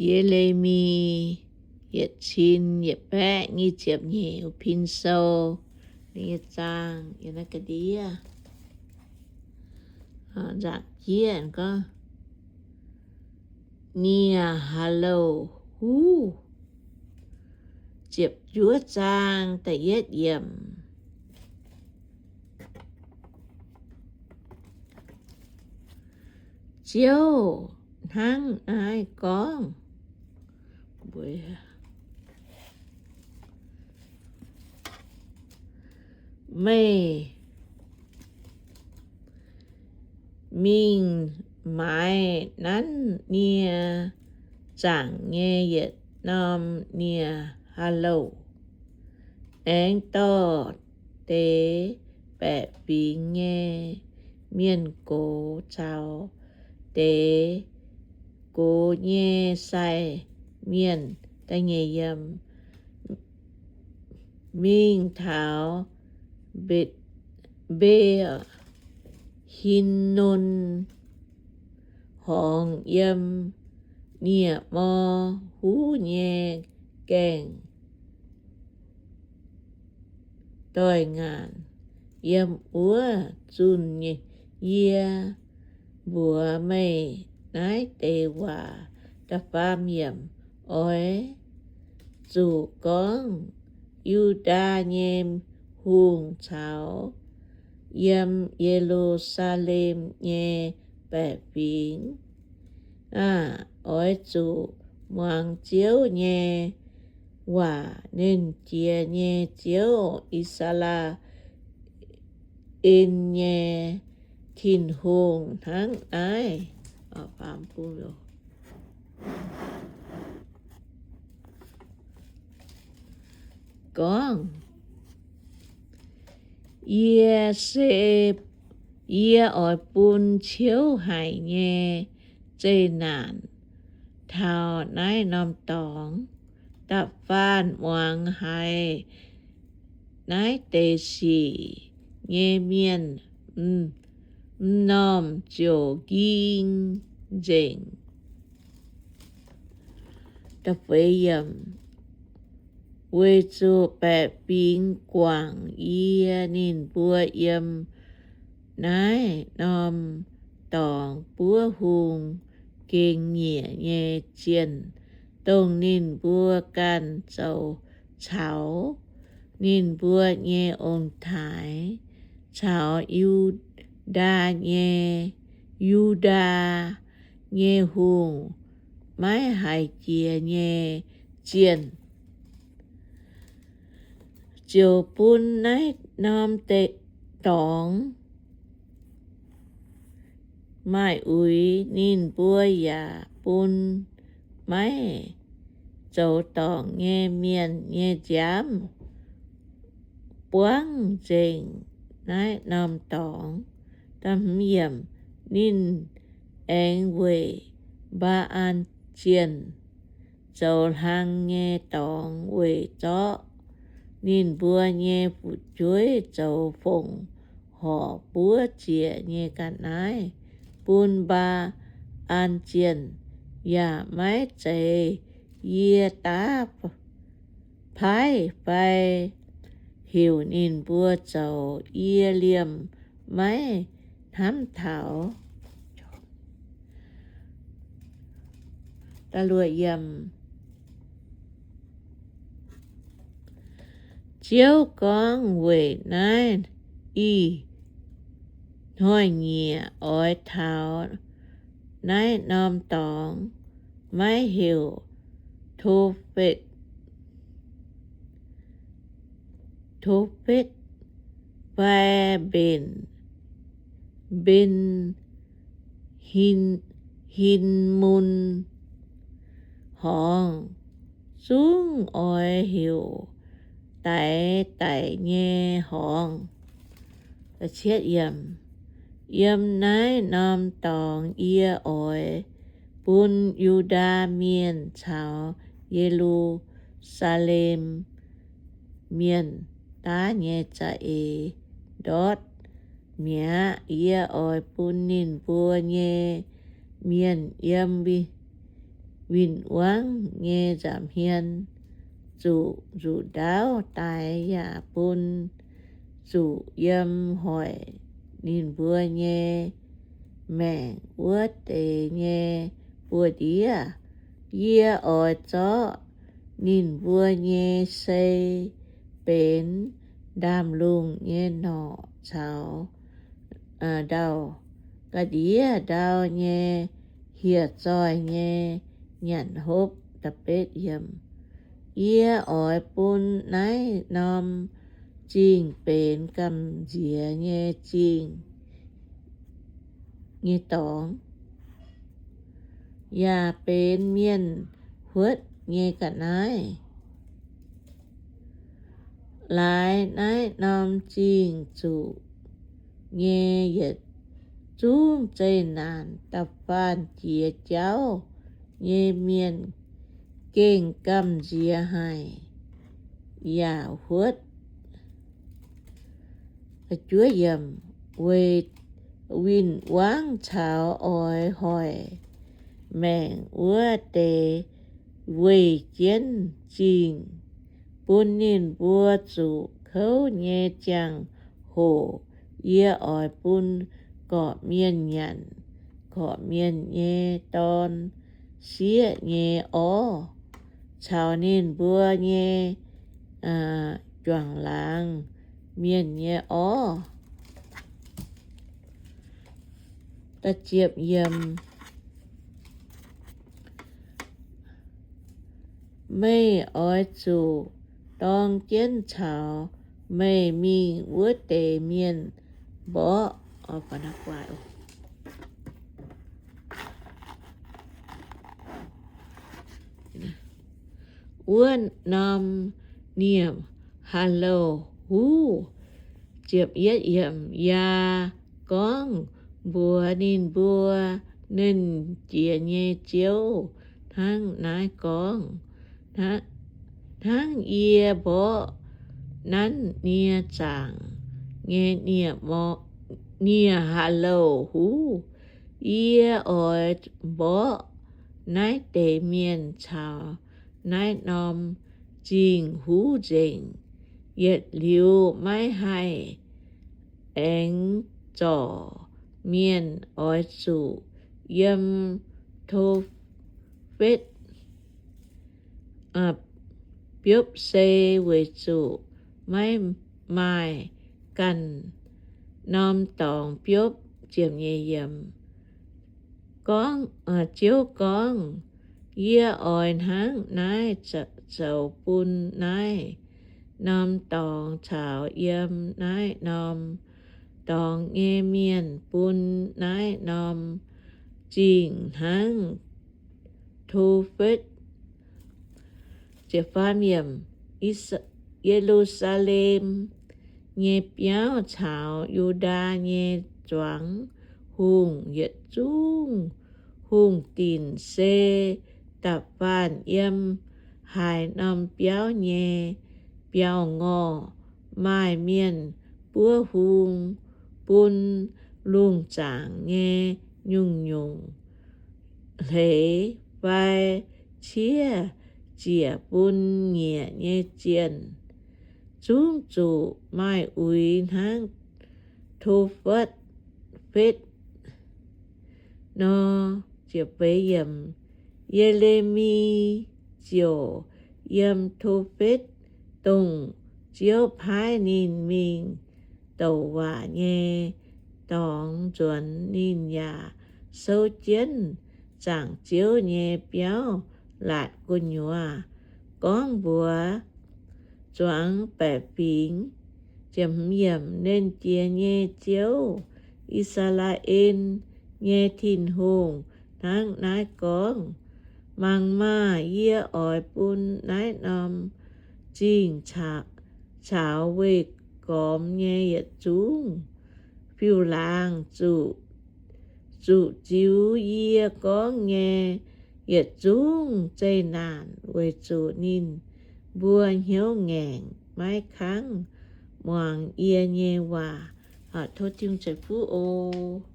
Ye^le^mi yietc cin yietc baeqv nyic ziepc nyeic pin sou, ninh nyei zaang yiem naaiv ga'ndiev. Nzaangc jieqv gorngv, Nie haaix louh huv. Ziepc juov zaang da'yietv yiemc. Ziouv hnangv naaiv gorngv, Meih mingh maaiz nanv nie zaangc nyei yietc norm nie haaix louh, aengx dorh deix baeqc fingx nyei mienh gox caux deix gox nyei sai mienh. Mingh taux Mbe-, Mbe^hin^nun Horngz yiem nie mor huv nyei gaengh doix-ngaanc. Yiem wuov zunh yie mbuox meih naaiv deix waac. Da'faam yiemc. Oix zuqc gorngv Yu^ndaa nyei hungh caux yiem Ye^lu^saa^lem nyei baeqc fingx aah! Oix zuqc muangx Ziouv nyei waac. Nernh Jiex nyei Ziouv, I^saa^laa^en nyei Tin-Hungh, hnangv naaiv gorngv, Yie se, yie oix bun ciouv haic nyei zeqc naanc taux naaiv norm dorngx. Da'faanh muangx haiz naaiv deix sic nyei mienh, m'normh ziouc nqing nzengc. Weic zuqc baeqc fingx guangc yie, ninh mbuo yiem naaiv norm dorngx buov hung gengh nyiec nyei zienh, dongh ninh mbuo ganh zoux caux ninh mbuo nyei ong-taaix, caux Yu^ndaa nyei, Yu^ndaa nyei hungh maiv haiz jiex nyei zienh, ziouc bun naaiv norm dorngx maaih uix. Ninh mbuo yaac bun maiv zoux dorngc nyei mienh nyei nziaamv buangv nzengc naaiv norm dorngx. Ninh aengx weic Mbaa^an zienh zoux hlang nyei dorngx weic zorqv ninh mbuo nyei fu'jueiv zoux fongc horc buov ziec nyei ga'naaiv bun Mbaa^an zienh, yaac maiv zeiz yie daav paaiv fai heuc ninh mbuo zoux. Yie liemh maiv hnamv taux. Ziouv gorngv, Weic naaiv ih-hnoi-nyieqc oix taux naaiv norm dorngx maiv heuc Tofetv, Tofetv fai mbenc, mbenc Hin, Hin^mun Horngz. Zungv oix heuc Daix Daic nyei Horngz. Yiem naaiv norm dorngx yie oix bun Yu^ndaa Mienh caux Ye^lu^saa^lem Mienh daav nyei za'eix ndortv mi'aqv. Yie oix bun ninh mbuo nyei mienh yiem win-wangv nyei nza'hmien zuqc nzuqc ndaauv daix yaac bun zuqc yiem hoic ninh mbuo nyei maengc wuov deix nyei buoz-ndiev. Yie oix zorqv ninh mbuo nyei sei benx ndaamv-lungh nyei norqc caux ndau ga'ndiev ndau nyei hieh zoih nyei nyanc hopv. Yie oix bun naaiv norm zingh benx gamh nziex nyei zingh nyei dorngx, yaac benx mienh huotv nyei ga'naaiv. Laaix naaiv norm zingh zuqc nyei yietc zungv zeqc naanc da'faanh jiex jauv nyei mienh gengh gamh nziex haic yaac huotv. Weic win-wangv caux oix hoic maengc wuov deix weih jienv zingh, bun ninh mbuo zuqc kouv nyei ziangh hoc. Yie oix bun gorqv-mienh nyanc gorqv-mienh nyei dorn sieqv nyei orv, caux ninh mbuo nyei juangc laangz mienh nyei orv. Meih oix zuqc dorng jienv caux meih mingh wuov deix mienh mborqv wuov norm nie-haa-louh huv. Yaac gorngv mbuox ninh mbuo, Nernh Jiex nyei Ziouv hnangv naaiv gorngv, Hnangv yie mborqv nanv nie zaangc nyei nie-haa-louh huv, yie oix mborqv naaiv deix mienh caux naaiv norm zingh huv nzengc. Yietc liuz maiv haih aengx zorc mienh oix zuqc yiem Tofetv biopv sei, weic zuqc maiv maaih ganh norm dorngx biopv. Ziouv gorngv, Yie oix hnangv naaiv zoux bun naaiv norm dorngx caux yiem naaiv norm dorngx nyei mienh, bun naaiv norm zingh hnangv Tofetv. Ye^lu^saa^lem nyei biauv caux Yu^ndaa nyei zuangx hungh yietc zungv hungh dinc se da'faanh yiem haaix norm biauv nyei biauv-ngorh maaih mienh buov hung bun lungh zaangc nyei nyungc-nyungc hleix fai ciev ziec bun nyiec nyei zienh, zungv zuqc maaih uix hnangv Tofetv nor. Ye^le^mi ziouc yiem Tofetv, dongh Ziouv paaiv ninh mingh douc waac nyei dorngx nzuonx. Ninh yaac souv jienv zaangc Ziouv nyei biauv laatc gu'nyuoz gorngv mbuox zuangx baeqc fingx, Nernh Jiex nyei Ziouv, I^saa^laa^en nyei Tin-Hungh, hnangv naaiv gorngv, Mangc maah! Yie oix bun naaiv norm zingh caux weih gormx nyei yietc zungv fiuv-laangz zuqc ziux yie gorngv nyei yietc zungv zeqc naanc, weic zuqc ninh mbuo hnyouv ngaengc, maiv kangv muangx yie nyei waac. Tov Tin-Hungh ceix fuqv oc.